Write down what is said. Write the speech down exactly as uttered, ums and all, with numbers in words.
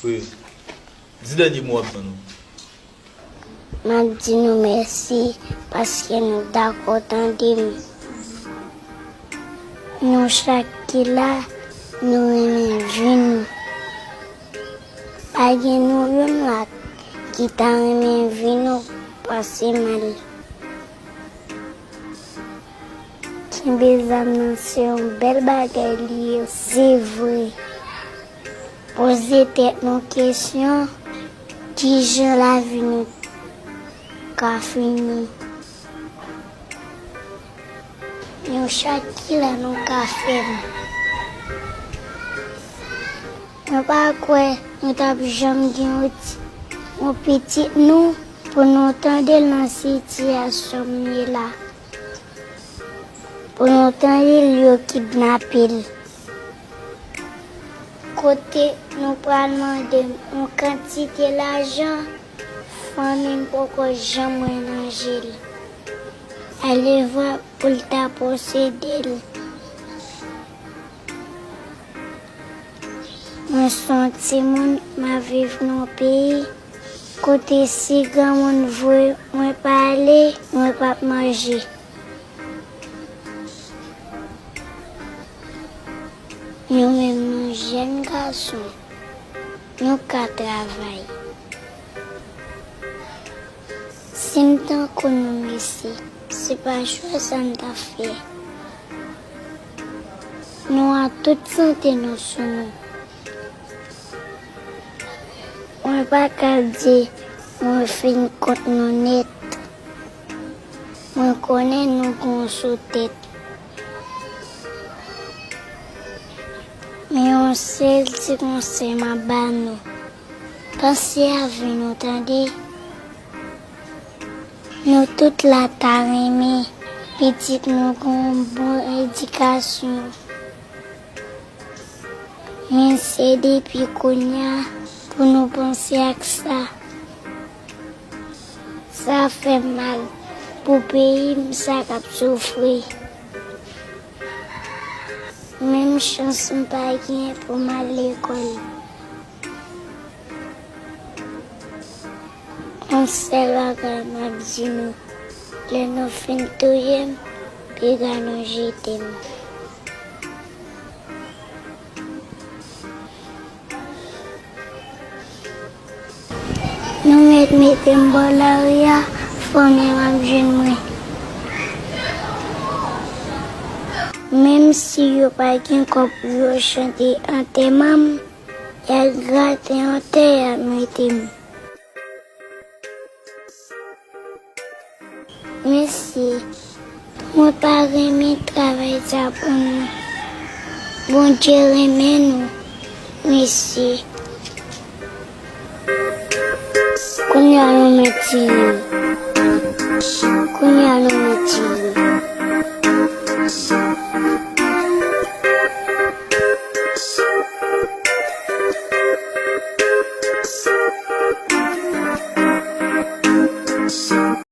Wi. Di dènye mo w ap ban nou. M ap di nou mèsi paske nou dakò tande m. Nou chak ki la, nou renmen vi nou. Pa gen nou youn la ki ta renmen vi nou pase mal. Kenbe zam nan se yon bèl bagay li ye, se vre. Poze tèt nou kesyon, kijan lavi nou ka fini? Nou chak ki la nou ka fè l. Mwen pa kwè nou t ap janm gen yon ti, yon pitit nou pou nou tande l nan sitiyasyon m ye la. Pou nou tande l yo kidnape l. Kote nou pral mande m yon kantite lajan, fanmi m poko janm wè nan je l. Alevwa pou l ta posede l. Mwen se yon timoun, m ap viv nan yon peyi kote si granmoun voye mwen pa ale, mwen p ap manje. Nou menm nou jèn gason, nou ka travay. Si m tankou nou mesye, se pa chwa sa m ta fè. Nou a tout sante nou sou nou. Mwen pa ka di mwen fin kont nou nèt. Mwen konnen nou gon sou tèt. Men yon sèl ti konsèy m ap ba nou. Panse a vi nou, tande? Nou tout la ta renmen pitit nou gon bon edikasyon. Men se depi kounye a pou nou panse ak sa. Sa fè m mal pou peyi m sa k ap soufri. Menm chans m pa gen pou m al lekòl. Yon sèl bagay m ap di nou, lè nou fin touye m, piga nou jete m. Nou mèt mete m bò lari a, fanmi m ap jwenn mwen. Menm si yo pa gen kòb pou yo chante antèman m, y a grate yon tè y a mete m. Mesye, mwen pa renmen travay sa pou nou. Bondye renmen nou, mesye. Kounye a nou mèt tiye m. Kounye a nou mèt tiye m.